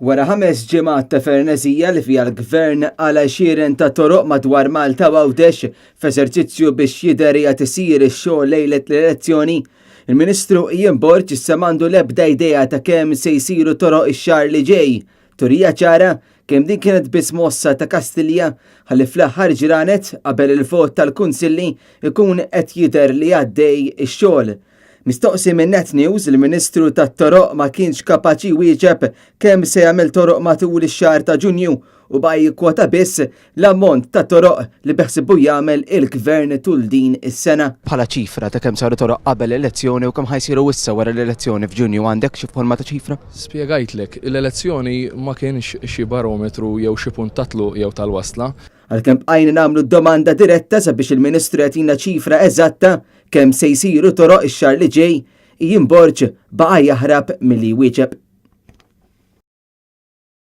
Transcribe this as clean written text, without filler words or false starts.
Wara ħames ġimgħat ta' ferneżija li fiha l-Gvern qala' għexieren ta' toroq madwar Malta u Għawdex f'eżerċizzju biex jidher qiegħed isir ix-xogħol lejlet l-elezzjoni, il-Ministru Ian Borg issa m'għandu l-ebda idea ta' kemm se jsiru toroq ix-xahar li ġej. Turija ċara kemm din kienet biss mossa ta' Kastilja ħalli fl-aħħar ġranet qabel il-vot tal-Kunsilli jkun qed jidher li għaddej ix-xogħol. Mistoqsi minn Net News, il-Ministru tat-Toroq ma kienx kapaċi jwieġeb kemm se jagħmel toroq matul ix-xahar ta' Ġunju u baqa' jikkwota biss l-ammont ta' toroq li beħsiebu jagħmel il-Gvern tul din is-sena. Bħala ċifra ta' kemm saru toroq qabel l-elezzjoni u kemm ħa jsiru issa wara l-elezzjoni f'Ġunju għandek xi forma ta' ċifra? Spjegajtlek, l-elezzjoni ma kienx xi barometru jew xi punt ta' tluq jew tal-wasla. Għalkemm bqajna nagħmlu d-domanda diretta sabiex il-Ministru jagħtina ċifra eżatta, Kemm se jsiru toroq ix-xahar li ġej, Ian Borg baqa' jaħrab milli jwieġeb.